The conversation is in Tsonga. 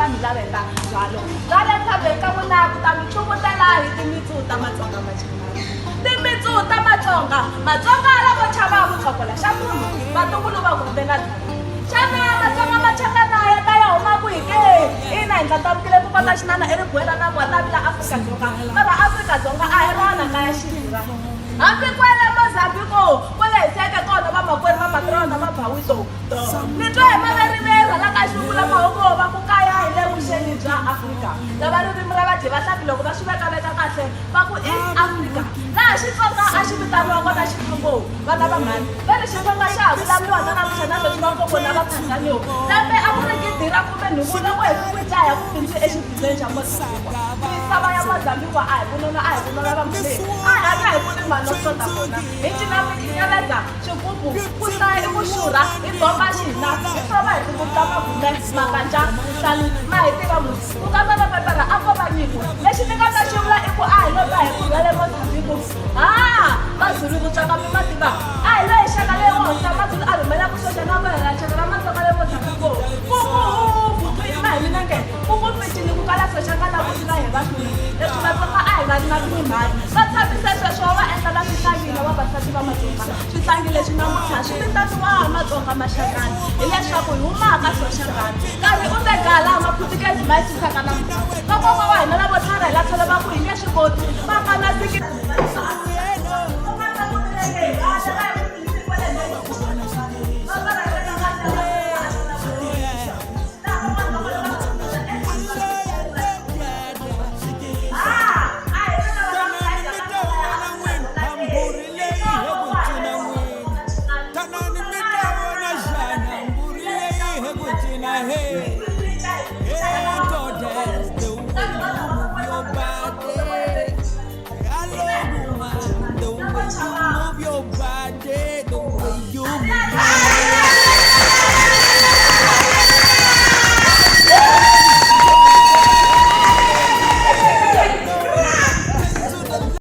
vanhu lava heta byalo bya le ntshaveni ka n'wina ku ta mi tlumutela hi timitsu ta Matsonga Machangana. Timitsu ta Matsonga, Matsonga lavo chava ku tlhokola xa munhu, vatukulu va Gombe na Dzana. Xana Matsonga Machangana ya ta ya huma kwihi ke? Ina, hi ndlandlamukile ku kota xinana eribuweni ra nambu wa Tavi la Afrika-Dzonga. Mara Afrika-Dzonga a hi rona kaya xiviri ra hina. Hambi kwele Mozambiko ku lehiseke kona vamakwerhu va Matrona va Bawito. Ni twa hi maveriveri la ka xivula mahoko va ku kaya hi le vuxeni bya Afrika. Lava ririmi ra vadyi va hlampfi loko va swi vekaveka kahle va ku East Africa. Laha Xitsonga a xi vitaniwa kona Xitsongo. Vana va mhani va ri Xitsonga xa ha vulavuriwa na namuntlha na sweswi va na va Tanzania. Lembe a ku ri gidi ra khumenhungu loko hi ku dzaha ku bindzu exifundzheni xa Mozambikwa. Misava ya Mozambikwa a hi vunona a hi vunona va mhani a hi hanya hi ku rima no hlota kona. Hi cina mikhinyaveza, swigubu, ku hlaya i ku xurha, hi bomba xihina, hi hlova hi tinguvu ta magume, makanja, vuhlalu, ma hi tiva musi. Ku katsa na pepera a ko va nyiko. Lexi ni nga ta xi vula i ku a hi lo ta hi ku rhwale Mozambiko. Ha! Mazulu ku tsaka mi ma tiva. A hi lo hi xaka leyi hosi ya Mazulu a rhumelaka socha na ku hela xaka ra Matsonga le Mozambiko. Ku ku hu butu yima hi milenge, ku ku picini ku kala socha nga la ku tlula hi va hlula. Leswi Vatsonga a hi nga ri na timhani. Va tshamise sweswo va endla na swihlangi na vavasati va Matsonga. Swihlangi leswi namuntlha swi vitaniwa Matsonga Mashangani hileswaku hi huma ka Soshangani. Nkarhi u te gala Maphutukezi ma yi susaka namuntlha. Vakokwa wa hina lavo tlhariha la tlhelo va ku hi nge swi koti. Va nga na siki. Tanani mi ta vona xana mbhuri leyi hi ku cina he.